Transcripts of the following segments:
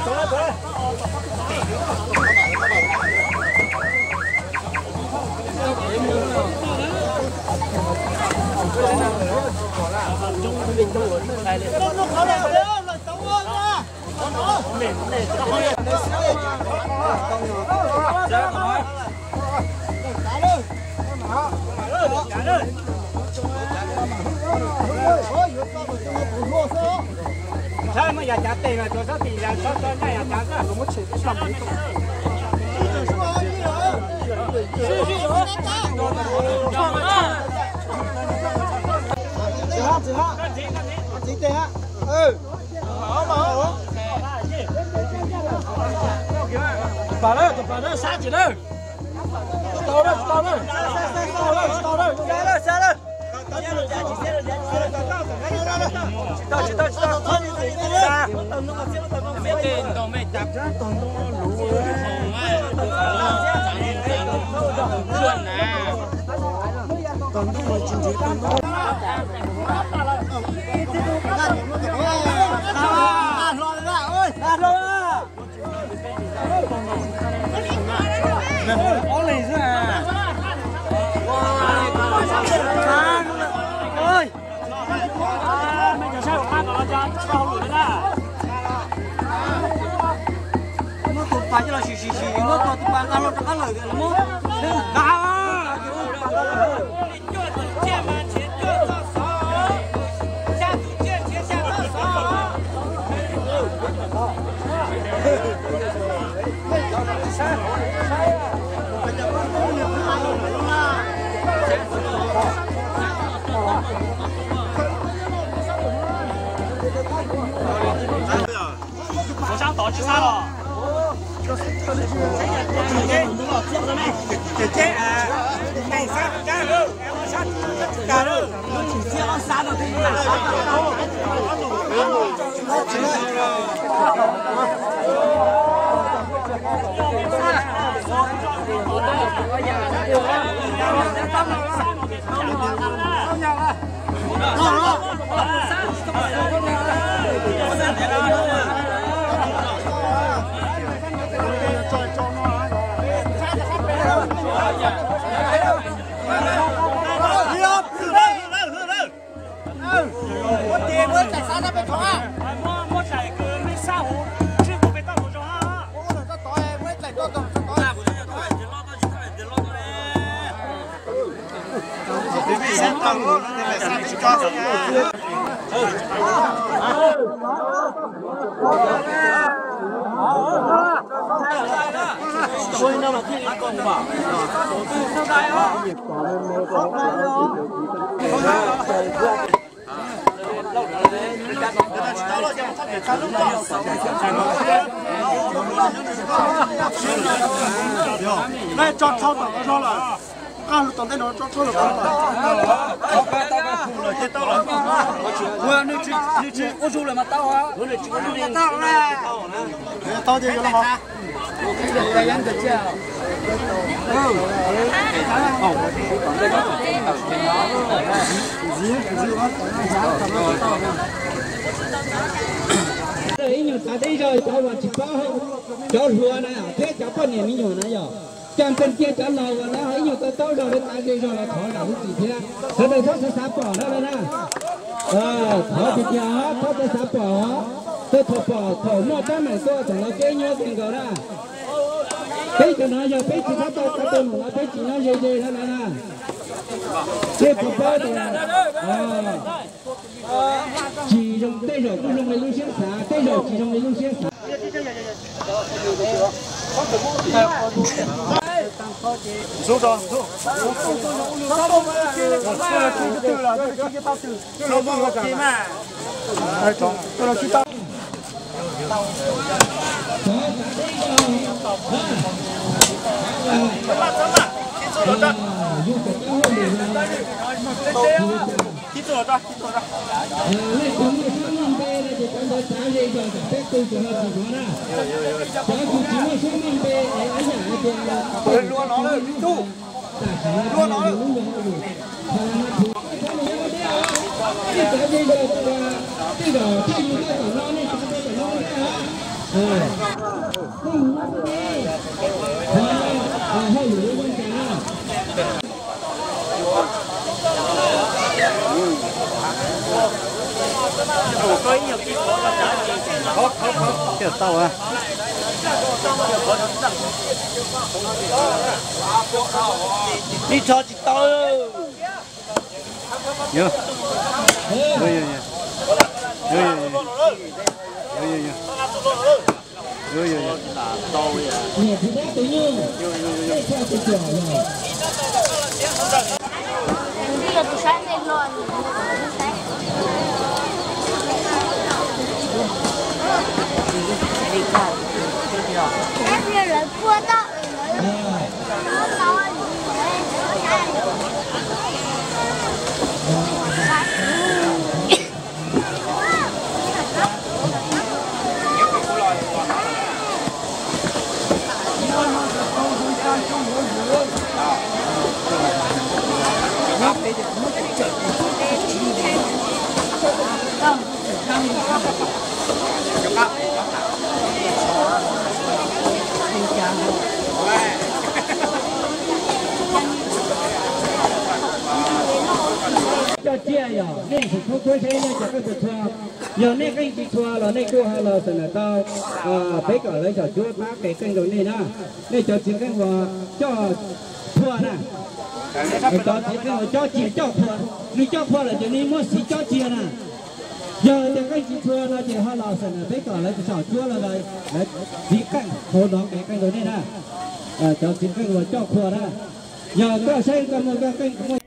Tus pas na, tus pas na, sab tsis na. Tsis tau na, tsis tau na. Tsis tau na, tsis tau na. Tsis tau, tsis tau, tsis tau. Muab tus pas coj los sim sim sim, muab tus pas nqa los rov qab lawm los muab nqa. Tso tshauj tom no zog lawm. Nqaj hlo tom ntej no tso tshauj lawm. Ua nws tsis ua zug lawm mas tau. Tau ces yuav los. Ib nyuag xav teb zog cov uas tsis paub, cov hluas na thiab cov poj niam me nyuam na yog, coj ntseeg kiag cov laus uas lawv ho ib nyuag tau taub zog li tav ze zog los thov zam lub txim thiab. Sawv daws txhob xav xav pom na na. Thov tiag tiag, txhob xav xav pom. Tej thaum pom thaum muaj teeb meem tuaj thaum no peb nyuaj kawg nkaus na. Peb cov no yog peb tsis txhob tau tau tus mus no peb tsis nyob ze ze no na. Tej pom paub tias tsis zoo, tej zaum kuj zoo li lub siab xav, tej zaum tsis zoo li lub siab xav. Cov kws tsis muaj suab muaj npe es ib yam hais tias, tam sim no lub zog hauj lwm, thaum no mas thaum ub txhob mus nyob deb, nej cov zej zog tej zaum thiaj yug tau tom no, nej cov tom no deb os. Ib tsho tsis tau. Coj tsiaj yog nej sim khub kuab saib nej cov qeej txhua txhua. Yog nej qeej tsis txhua los nej kuj ho los xam nam tau peb kom lawv xyom cuab pab qev qeej rau nej na. Nej cov txiv qeej uas coj qhua na, cov txiv qeej uas coj tsiaj coj qhua, nws coj qhua lawm ces nej muab siv coj tsiaj na. Yog tias qeej tsis txhua no ces ho los xam nam peb kom lawv xyom cuab los lawv txiv qeej hauv no qev qeej rau nej na. Cov txiv qeej uas coj qhua na, yog koj saib koj muaj koj qeej muaj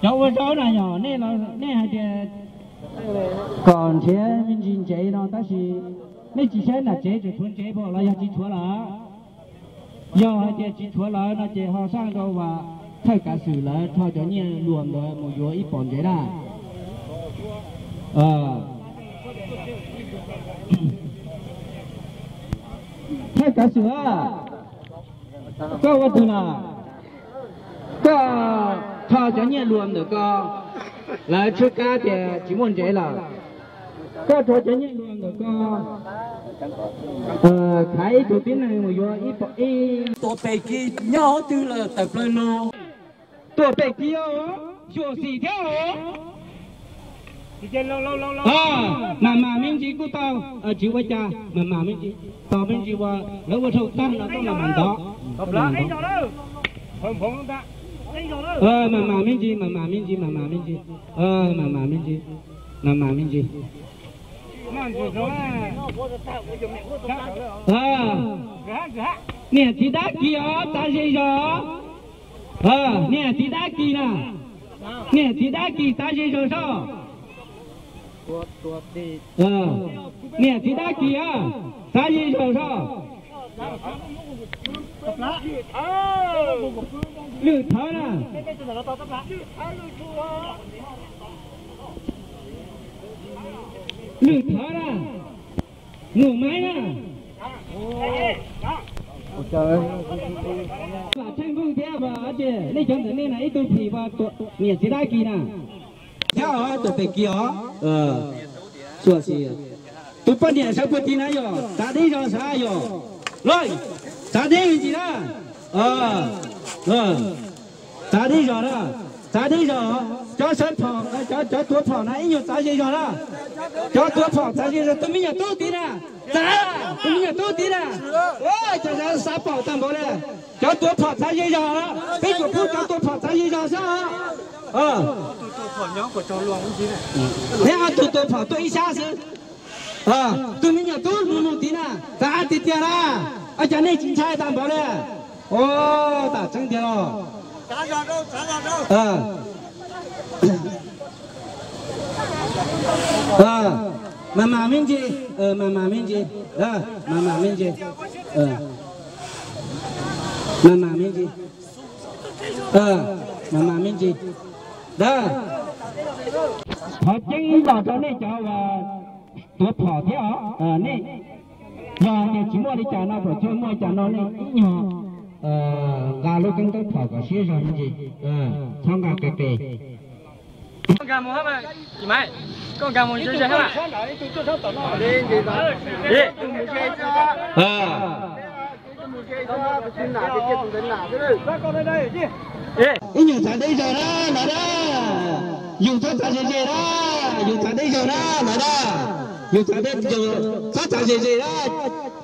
cov ua zaub na yog nej hais tias kom nrhiav me ntsis ntsev no tab sis nej tsis saib nram tsev tseem tshuav ntsev pom los yog tsis tshuav lawm. Yog hais tias tsis tshuav lawm no ces ho saj rau uas thawj kav xwm lawv rho cov nyiaj luas ntawd mus yuav ib pom ntsev na. Thawj kav xwm, koj ua twg na? Koj rho cov nyiaj luas ntawm ko, lawv tshwj kab tias tsis muaj ntsev lawm. Koj rho cov nyiaj luas ntawm ko khav ib tug tib neeg mus yuav ib pom ib. Tuam pem kis nyob hauv twg lawm tawm plaws lug. Tuam pem kis xyuam xim thiab os. Mas mas me ntsis kuj tau, tsis ua cas, mas mas me ntsis, tos me ntsis uas lawv ua dhau tag no koj mam mam ntov. Mas mas me ntsis, mas mas me ntsis, mas mas me ntsis, mas mas me ntsis, mas mas me ntsis. Niam txiv dab kis os, txav ze zog. Niam txiv dab kis na, niam txiv dab kis txav ze zog soj. Niam txiv dab kis, txav ze zog soj. Lwm thawv na, lwm thawv na, num maiv na. Vam Tsheej Npuj thiab Vaj Ces, nej cov ntawm nej na ib tug phim Vaj niam txiv dab kis na. Thiab os, tuam pem kis os. Tus poj niam sawv puag tim na yog txav deb zog sav yog. Lawm, txav deb ntsis na. Txav deb zog na, txav deb zog. Cov sawv phom, cov tuav phom na ib nyuag txav ze zog na. Cov tuav phom txav ze zog, tus me nyuam tub tid na. Txav, tus me nyuam tub tid na. Cov xav pom tag npaum li. Cov tuav phom txav ze zog na. Peb tsuas pub cov tuav phom txav ze zog xwb os. Neb ob tug tuav phom tuaj ib sab xwb. Tus me nyuam tub nus nus tid na, txav tiag tiag na. Ua cas nej tsis ntshai tag npaum li? Tam tseeb tiag los. Mas mas me ntsis, mas mas me ntsis, mas mas me ntsis, mas mas me ntsis, mas mas me ntsis. Thov ceeb ib los rau nej cov uas tuav phom thiab os. Nej yog hais tias tsis muaj li cas no, pom tsuag muaj cas no nej ib nyuag Nqa lub keeb taub phom kom siab zog me ntsis, txhob nqa qis qis. Ib nyuag txav deb zog na lawm na, yus txhob txav ze ze na, yus txav deb zog na lawm na, yus txav deb, txhob txav ze ze na.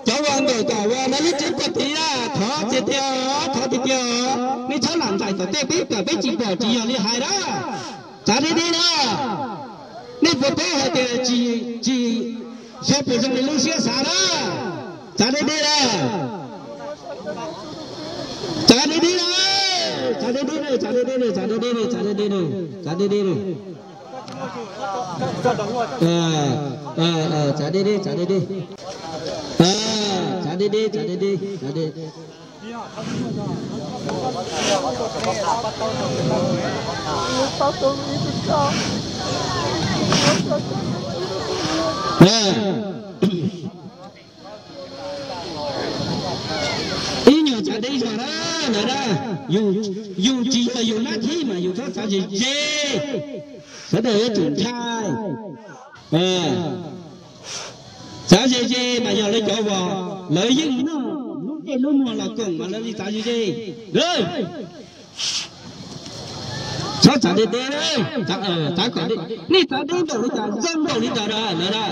Cov uas nkaum tom uas lawv lub tsev puag tid na, thov tiag tiag, thov tiag tiag, nej txhob lam ntaim tom tej peb pom peb tsis pom tsis yog li hais na. Txav deb deb na, nej puas paub hais tias tsis, tsis, xyov puas zoo li lub siab xav na. Txav deb deb na, txav deb deb na, txav deb deb na, txav deb deb na, txav deb deb na, txav deb deb na, txav deb deb na. Txav deb deb, txav deb deb, txav deb deb, txav deb deb, txav deb deb, txav deb. Ib nyuag txav deb zog na, lawm na, yus tsis yog yus nab thib mas yus txhob txav ze ze. Sawv daws yuav tsum ntshai. Txav ze ze mas yog lawv cov uas lawv yeej noj lub dej lub muag los koom mas lawv li txav ze ze. Txhob txav deb deb, txav kom, nej txav deb npaum li cas zoo npaum li ntawd na lawm na.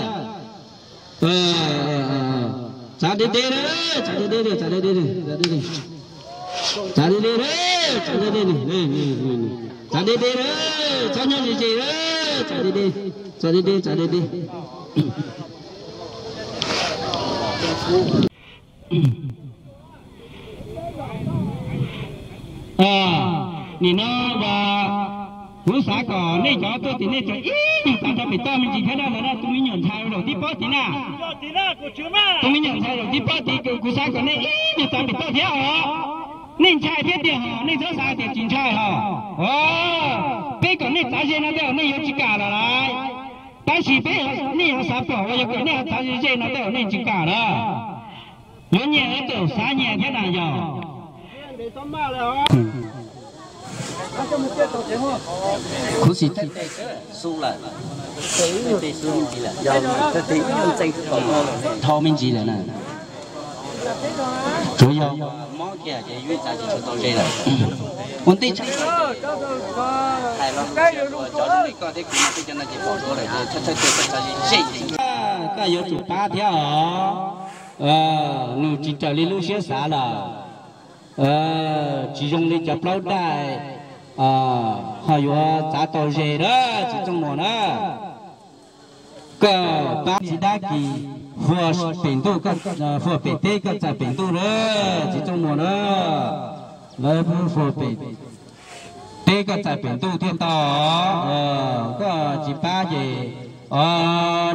Txav deb deb, txav deb deb, txav deb deb, txav deb deb, txav deb deb, txav deb deb, txav deb deb, txhob nyob ze ze, txav deb deb, txav deb deb, txav deb deb. Nim no as, kuv xav kom nej cov tuaj tim nej tseem ib nyuag txav rau pem toj me ntsis thiab na, tus me nyuam ntxhais zaum tib pob tid na. Tus me nyuam ntxhais zaum tib pob tid, kuv xav kom nej ib nyuag txav pem toj thiab os. Nej ntshai thiab tiag hos, nej txhob xav tias tsis ntshai hos. Peb kom nej txav ze no tej zaum nej yuav tsis kam lawm lauj. Tab sis peb, nej yuav xav pom uas yog kom nej txav ze ze no tej zaum nej tsis kam lawm. Yuav nyiam yuav tsum xav nyiam thiab na yog. Khuv xim dhau me ntsis lawm na. Tsuas yog mob kiag ces yuav txav tsis tshua tau ze lawm. Ua ntej tshaj hais los cov zoo li koj thiab kuv no tej cov no ces pom dua lawm ces thawj thawj tus koj txav ze ze. Koj yuav tsum pab thiab os. Nws tsis raws li lub siab xav lawm. Tsis zoo li cov plaub daim ho yuav txav tau ze na, txiv Txooj Muas na. Koj pab txiv dab kis hua pem ntuj, hua pem teb koj txais pem ntuj na, txiv Txooj Muas na. Lawv hua pem teb koj txais pem ntuj thiaj tau. Koj tsis pab ces, o,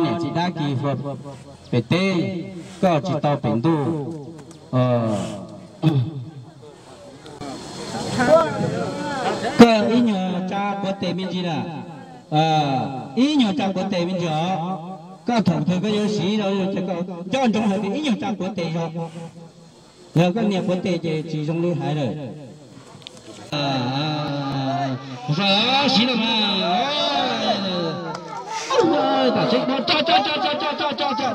niam txiv dab kis hua pem teb, koj tsis tau pem ntuj. Koj ib nyuag tsa quav tes me ntsis lawm, ib nyuag tsa quav tes me ntsis os. Koj thaum twg koj yuav siv los ces koj nco ntsoov hais tias ib nyuag tsa quav tes zog. Yog koj nias quav tes ces tsis zoo li hais lawm. Siv los mas. Tam sim no tso tso tso tso tso tso tso.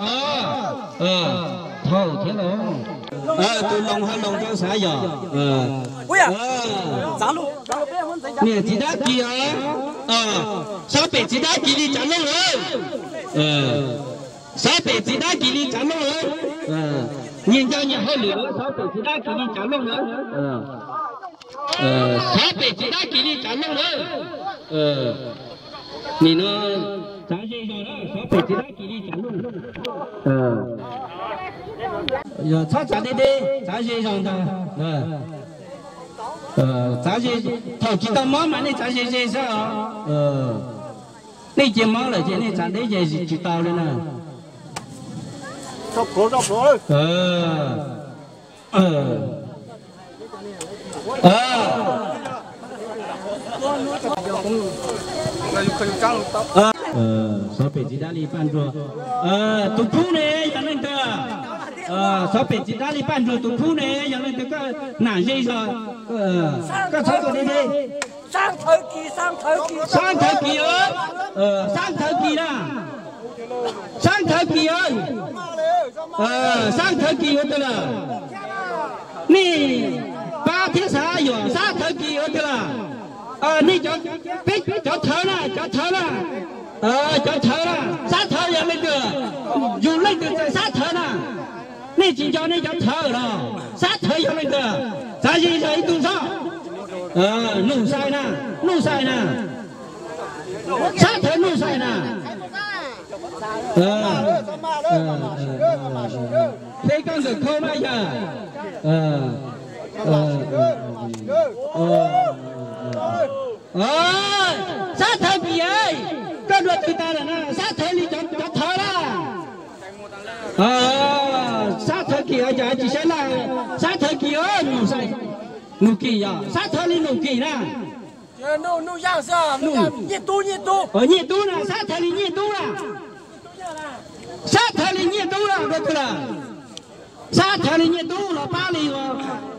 Thaum thiab los. Tus loos ho loos rau xav yom. Niam txiv dab kis os. Xav pem txiv dab kis li tsav looj lawm. Xav pem txiv dab kis li tsav looj lawm. Nyias nco nyias hauj lwm, xav pem txiv dab kis li tsav looj lawm. Xav pem txiv dab kis li tsav looj lawm. Nim no txav ze zog, xav pem txiv dab kis li tsav looj. Yog txhob txav deb deb, txav ze zog ntag. Txav ze, thaum tsis tau mob mas nej txav ze ze xwb os. Nej cia mob lawm ces nej txav deb ces tsis tau li na. Xav pem txiv dab li paj nruag. Tus pub ne yog leej twg? Xov pem txiv dab li Paj Ntsuag tus khub ne, yog leej twg koj nam ze zog, koj txhob tuaj deb deb. Sab Thawv Kis, Sab Thawv Kis, Sab Thawv Kis na, Sab Thawv Kis, Sab Thawv Kis yuav twg lawm? Nej pab thiab xav yuam Sab Thawv Kis yuav twg lawm? Nej cov, peb cov thawv na, cov thawv na, cov thawv na, Sab Thawv yog leej twg? Yus leej twg txawm Sab Thawv na. Nej tsis nco nej cov thawv los? Sab Thawv yog leej twg? Txav ze zog ib tug sob. Nuj Xais na, Nuj Xais na, Sab Thawv Nuj Xais na. Peb koj nkawm khau mas yog Sab Thawv Kis, koj dua twg tas lawm na? Sab Thawv li cov thawv na. Sab Thawv Kis cas tsis saib laj? Sab Thawv Kis, Nuj Kis yog Sab Thawv li Nuj Kis na. Nyiaj Tub na, Sab Thawv li Nyiaj Tub na. Sab Thawv li Nyiaj Tub na, dua twg lawm? Sab Thawv li Nyiaj Tub los pab li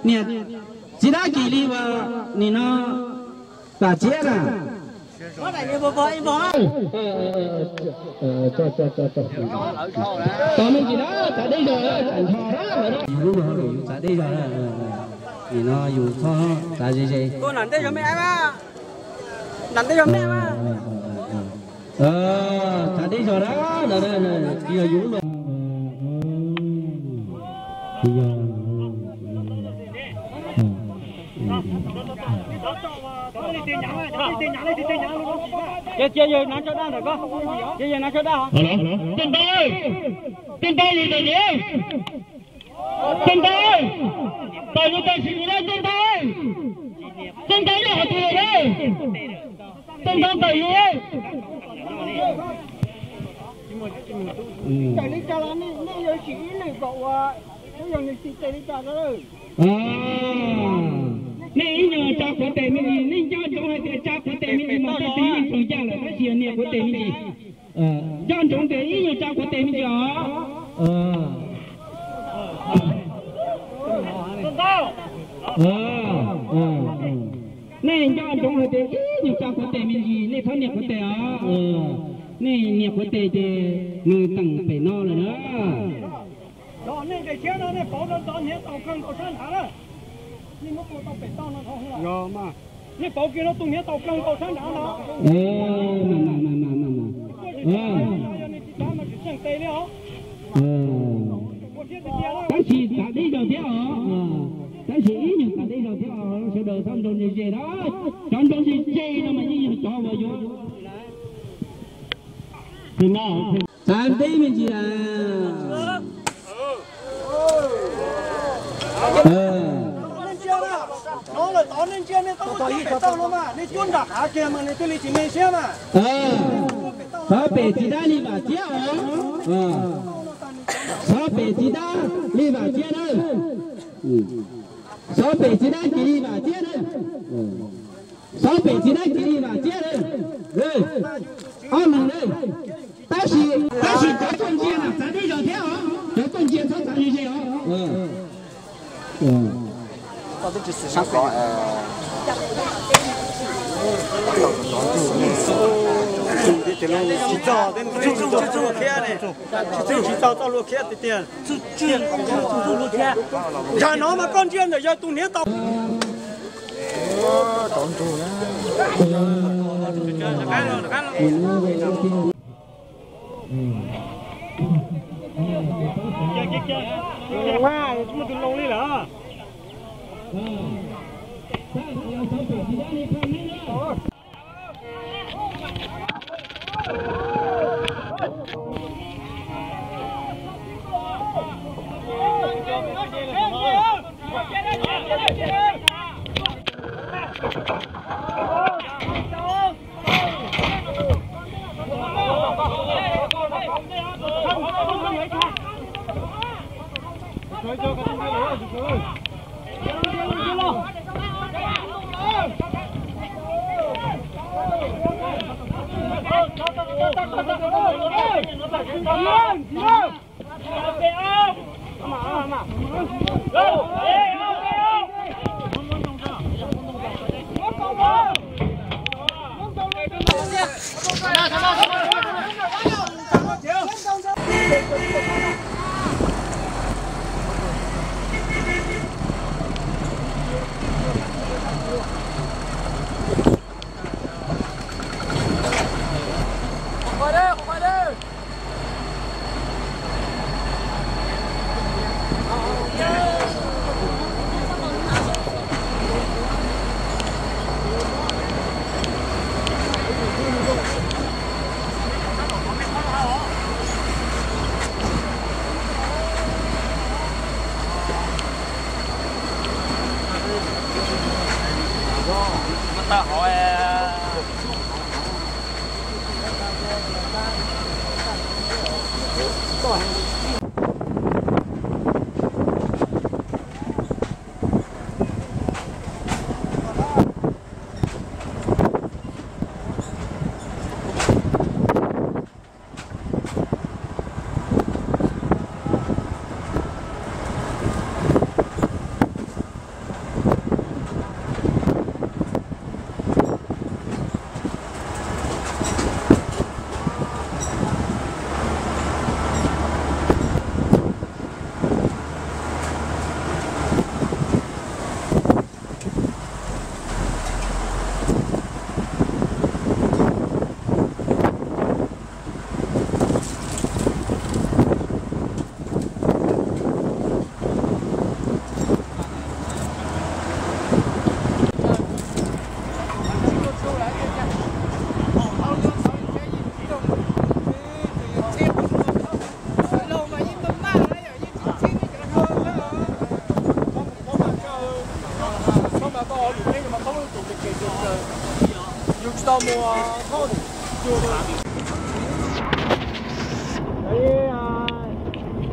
niam txiv dab Kis li nim no Vam Txiab na. Tos me ntsis na, txav deb zog, txav deb zog, yus txav deb zog, nim no yus txhob txav ze ze. Txav deb zog na, yog yus lub. Cia, cia yawg hnav tsho daj ntawm ko, cia yawg hnav tsho daj. Tej npawg, tej npawg li ntawm, tej npawg, tawm yus tam sim mus na tej npawg, tej npawg yog hais tias, tej npawg tawm yus. Nej ib nyuag tsa qhuav tes me ntsis, nej nco ntsoov hais tias tsa qhuav tes me ntsis mas tej tsev yeej tsaug ncaj lawm tab sis yog nias qhuav tes me ntsis. Nco ntsoov tias ib nyuag tsa qhuav tes me ntsis os. Nej nco ntsoov hais tias ib nyuag tsa qhuav tes me ntsis, nej txhob nias qhuav tes os. Nej nias qhuav tes ces nws teem pem no lawm na. Nej nqes siab no nej pauv rau ntxov hniav taus kawg nkaus sab nrad na. Nej muab tua tau pem toj no dhau hwv. Nej pauv kiag no tus hniav taus kawg nkaus sab nrad no. Yog nej tsis tsa mas tsis tseem tes li os. Ua siab tiag tiag na. Tab sis txav deb zog thiab os, tab sis ib nyuag txav deb zog thiab os, sawv daws txhob nroo ze ze na. Cov nroo ze ze no mas yeej yog cov uas yuav txav deb me ntsis na. Xov pem txiv dab li Vam Txiab os. Xov pem txiv dab, xov pem txiv dab li Vam Txiab na. Xov pem txiv dab kiv li Vam Txiab na. Xov pem txiv dab kiv li Vam Txiab na. Ob leeg na. Tab sis, tab sis cov tuaj ntsia na txav deb zog thiab os. Cov tuaj ntsia txhob txav ze ze os. Tsis txog, tsis txog txoj hlua khiab tiag tiag. Ntsha no mas koj ntsia ntawm yawg tus hniav tau.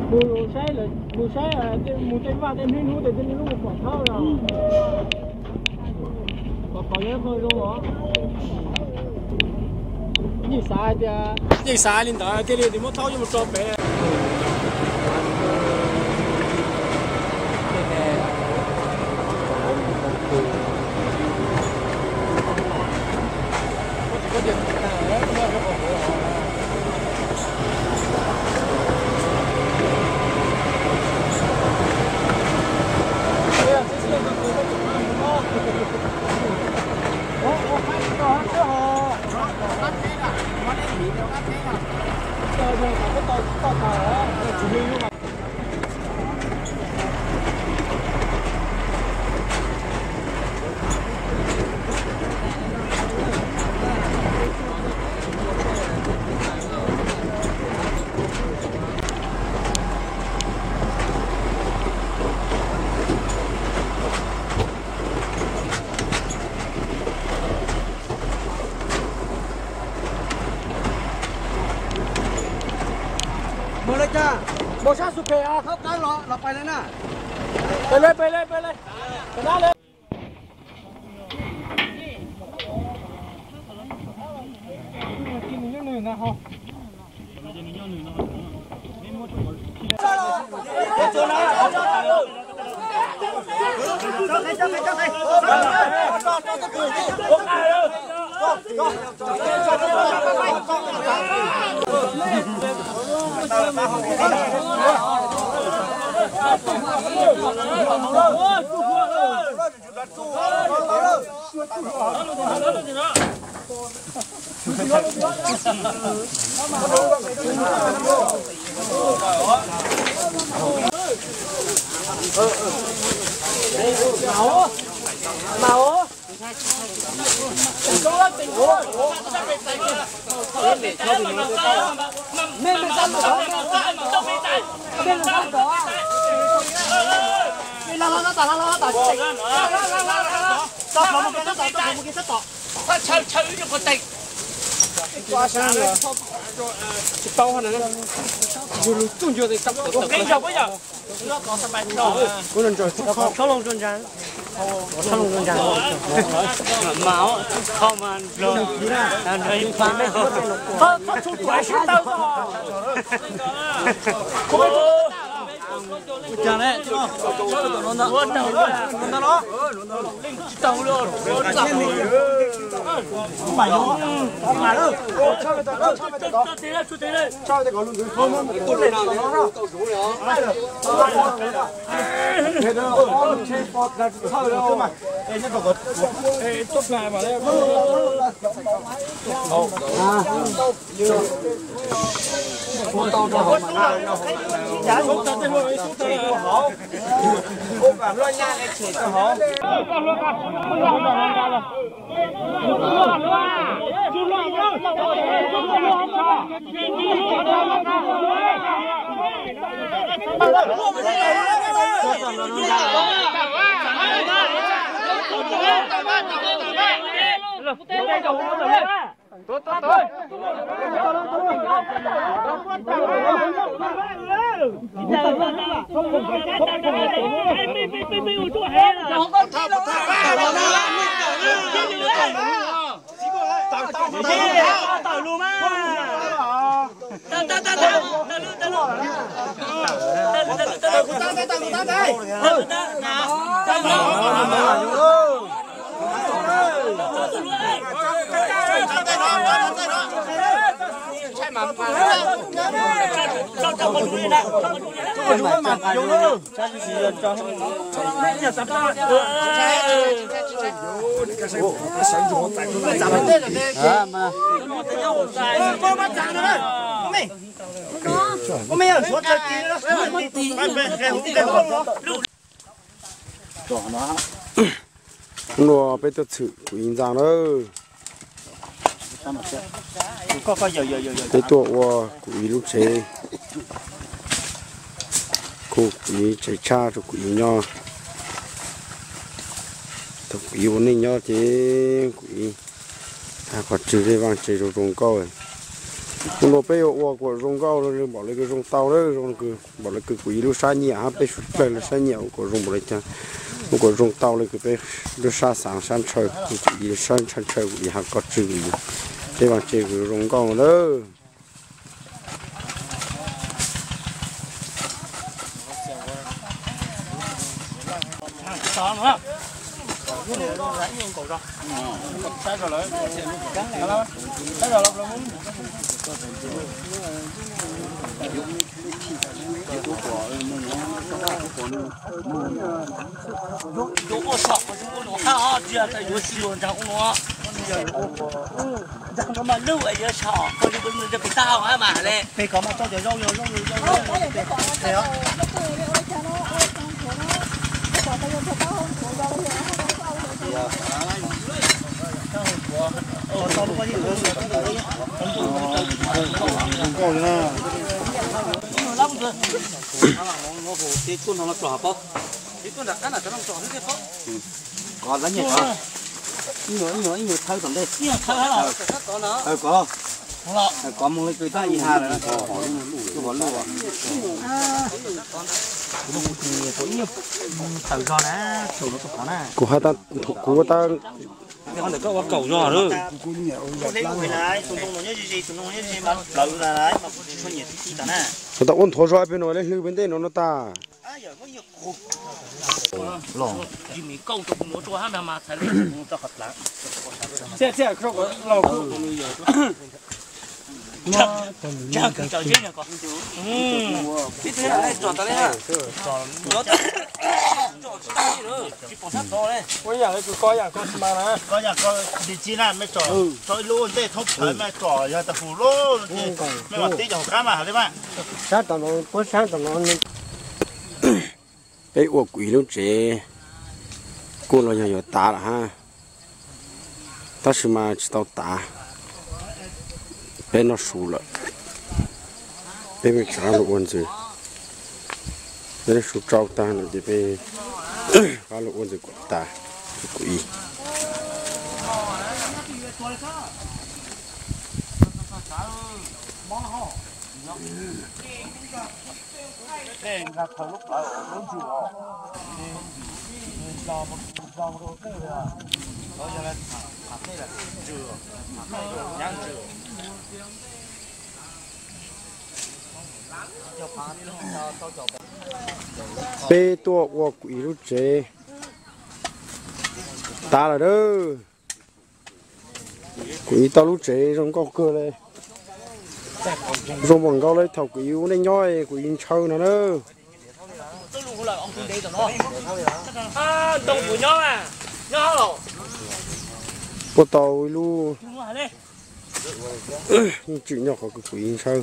Mus saib, mus saib, mus tej vaj tej hnub hnub tej, tej lub pom thawb los. Pom, pom nyob qhov zoo os. Yeej xav hais tias, yeej xav li ntawd thiaj li muab thaub coj mus tso pem. Mus li cas? Mus sab xu phem os, qhov qab los los pais li na. Pais li, pais li, pais li. Tsis paub na, yus lus txuj ncua tau. Hnub no peb tuaj txhwm kuv ib ntxaag lawm. Peb tuaj ua kuv ib lub tsev, kuv ib tsev tshaj rau kuv ib nyob. Thaum kuv ib ua neej nyob ces kuv ib has qhov tswg tej vaaj tse zoo zoo nkauj. Hnub no peb yuav ua kuas zoo nkauj le, npaum le kws zoo tau le, npaum le kws kuv ib lub sab nyiam hab peb suav dlawg lub sab nyiam ua kuas zoo npaum le caag, ua kuas zoo tau le kws peb lub sab xaav sab ntshaw, kuv ib lub sab ntshaw ntshaw kuv ib has qhov tswg kuv ib tej vaaj tse kuv zoo nkauj lawm. Kuv has tas kuv ua tas has tas ua nthuav zog peb no le hlwb peb ntej no no tas. Ua ib yaam le kws koj yaam koj tsis mas na. Koj yaam koj ntsis na, mej tsom tso ib lub ntej thoob plawg mej tsom yog tas hum lub, mej mam tib cov hauv qab mas hais li mas. Sab tom no, puab sab tom no. Peb ua kuv ib lub tsev kuj los yog yuav tav lawm hab, tab sis mas tsis tau tav. Peb noj su lawm, peb mam rov qab los ua ntxiv. Peb noj su tsau tag lawm ces peb rov qab los ua ntxiv kuv tas, kuv ib. Peb tuaj ua kuv Iv lub tsev tas lawm dawb. Kuv Iv tau lub tsev zoo nkauj kawg li. Zoo npaum nkaus li thaum kuv Iv ua neej nyob kuv Iv ntshaw no na. Puas tau ib lub yeej tsim nyog qhov kuv Iv ntshaw.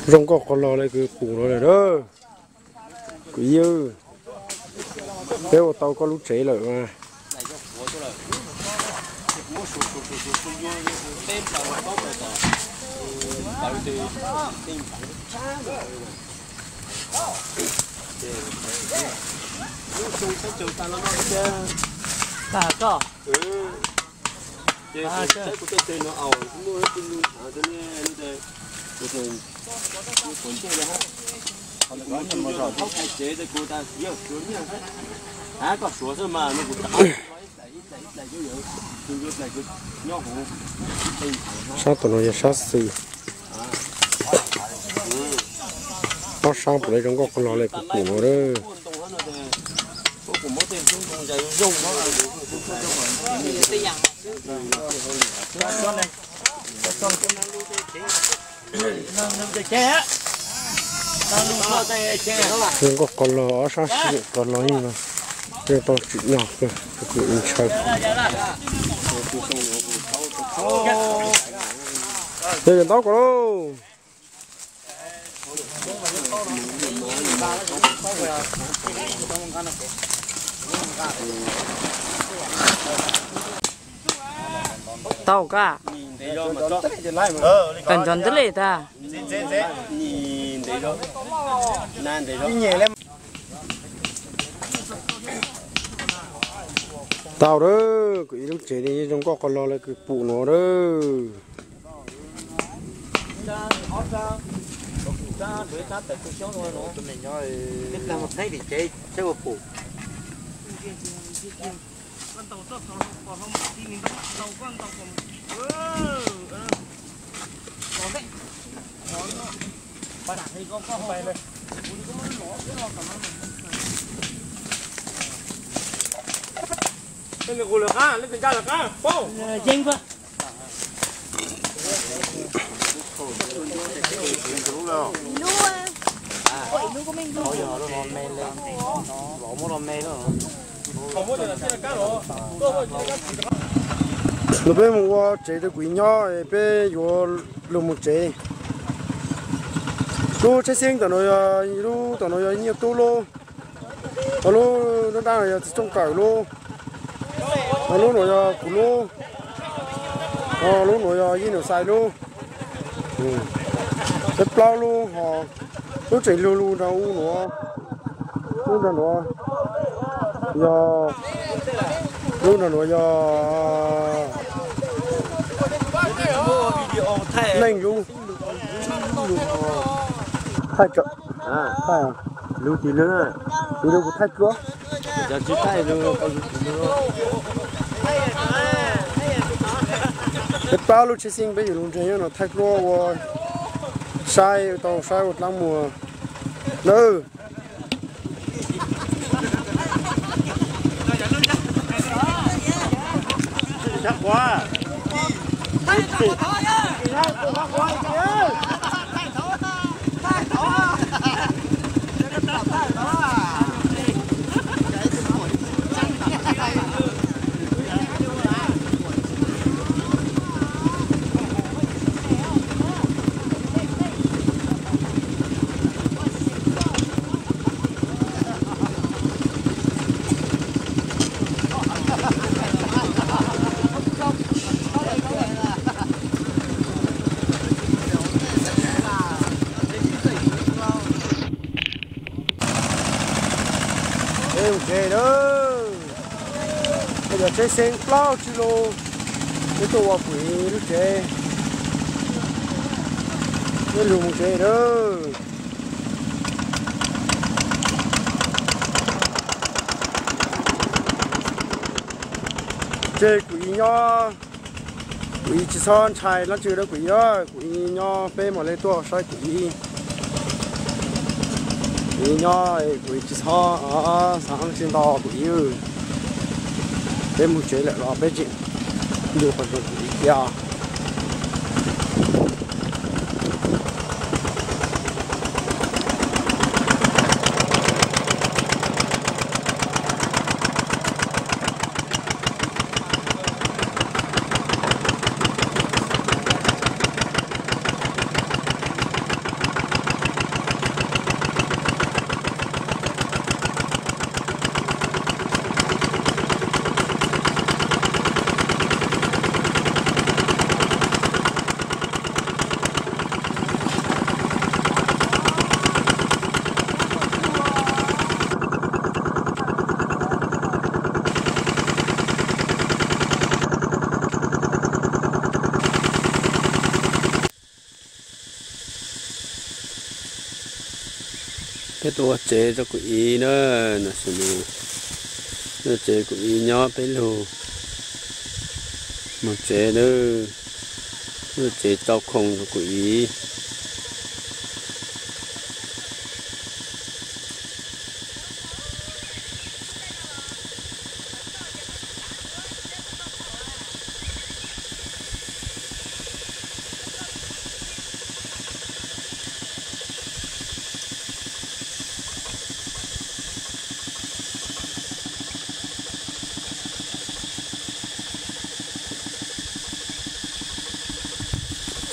Zoo nkauj qos los li kws pum no lawm. Kuv Iv, peb ua tau koj lub tsev lawm mas. Sab tom no yog sab xis. Ob sab puav leej zoo nkauj qos los li kuv pum no lawm. Zoo nkauj qos los ob sab xis qos los yeej tau tsim nyog kawg, kuv Iv ntshaw. Yog cov ntaub ko lauj. Tau ka, kawm ntxov ntws li tag. Tau lawm, kuv Iv lub tsev zoo nkauj qos los li kuv pum no lawm. Yeej. Los peb mus ua tsev rau kuv Iv nyob, peb yuav los mus tsev. Lub tsheb xeeb tom no yog, lub tom no yog Nyiaj Tub lub. Lub dab dab no yog Txiv Tsooj Kawm lub. Lub no yog kuv lub. Lub no yog Yeej Nus Xais lub. Peb plaub lub ho, lub tseem lug lug nrog u nuav, lub nrog nuav yog, lub nrog nuav yog Leej lub. Thaij, thaij, lug tis lug, tis lug kuv thaij dluab. Peb plaub lub tsheb xeeb peb yuav lug nreg nyob no thaij dluab ua saib tau saib ua dlaab muag nawb. Tsev lawm, cov tsheb xeeb plaub tsib lub, peb tuaj ua kuv lub tsev, peb lug mus tsev lawm. Tseg kuv nyob, kuv tsis txhob ntshai dlaab tsi rau kuv, kuv nyob peb mam le tuaj saib kuv. Kuv nyob kuv tsis txhob xaav dlaab tsi ntau kuv. Peb mus tsev lawm los peb tseem nrug qhov ntawd kuv thiab. Peb tuaj ua tsev rau kuv i na, ua tsev kuv i nyob peb lug mus tsev na, ua tsev tsau khoo rau kuv i.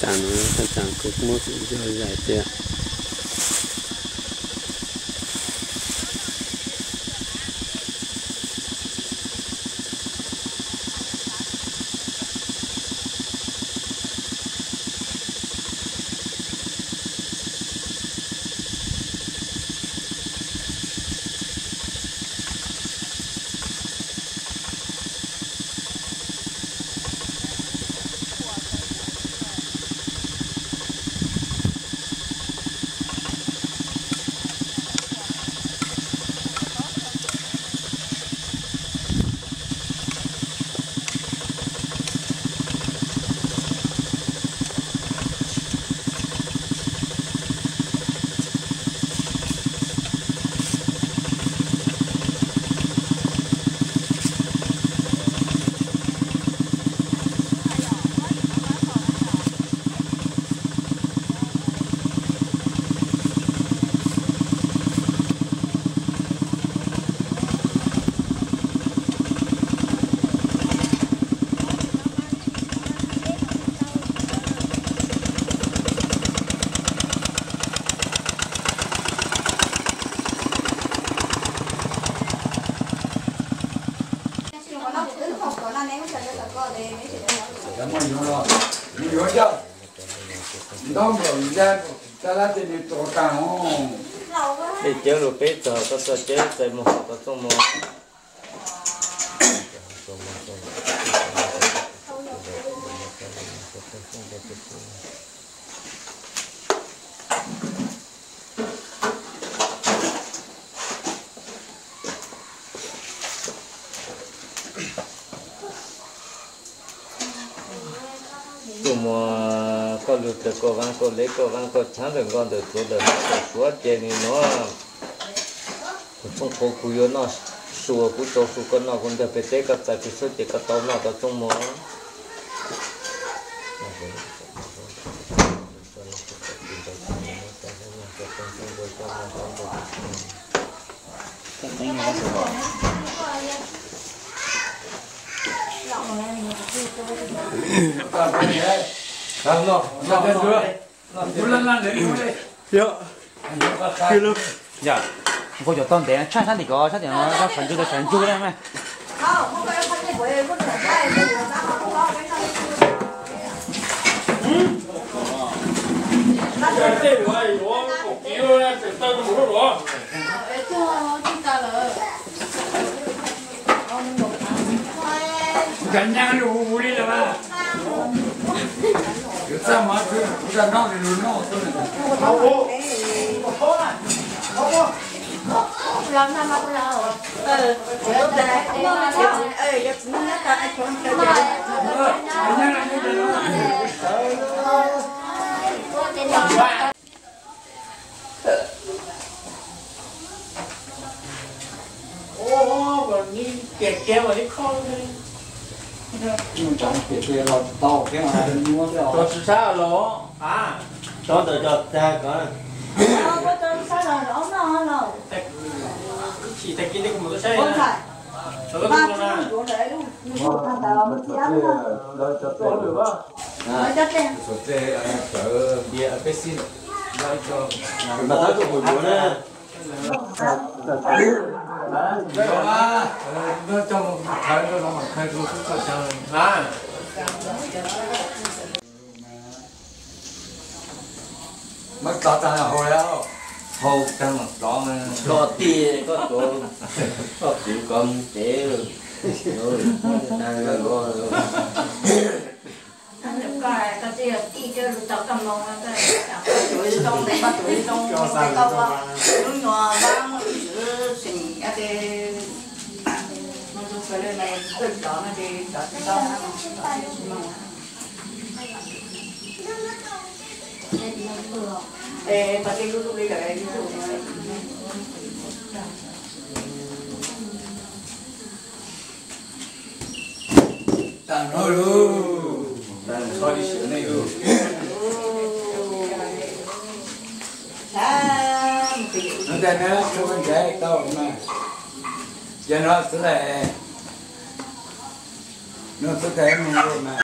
Tsaam no, tsaam kuv muab tsuj zog zais tiag. Dej cawb lug peb txog, koj txog cawb txais mus hov tau txooj mus. Txooj mus, koj lug tawg koj vaab koj leb koj vaab koj chaav ntawm nkoj ntawm txuas ntawm hmoob ntawm suav ces nwg nuav. Kuv txooj qhuav kuv yuav noj su, kuv rau su koj noj, kuv ntawg peg teb koj txais peg suab ces koj tau noj tau txooj mus. Yog, koj cov tau ntev tshaj sab tim ko, sab tim no, sawv ntsug tau sawv ntsug na mas. Cov nyab lus li lawm, yuav txaj muag txwb kuv txaj noj li lus noj xwb. Tsis sab los, cov ntawd cov tag ko. Muab tso tag hau, hau tag mam plov. Koj tij, koj tuav, koj kwv koj mus tsev. Tag no lug, tag no li sim nej lug. Nuav tas nuav tub koj ncaim tau mas, yog no xwb lawm, nuav xwb tas mus mas.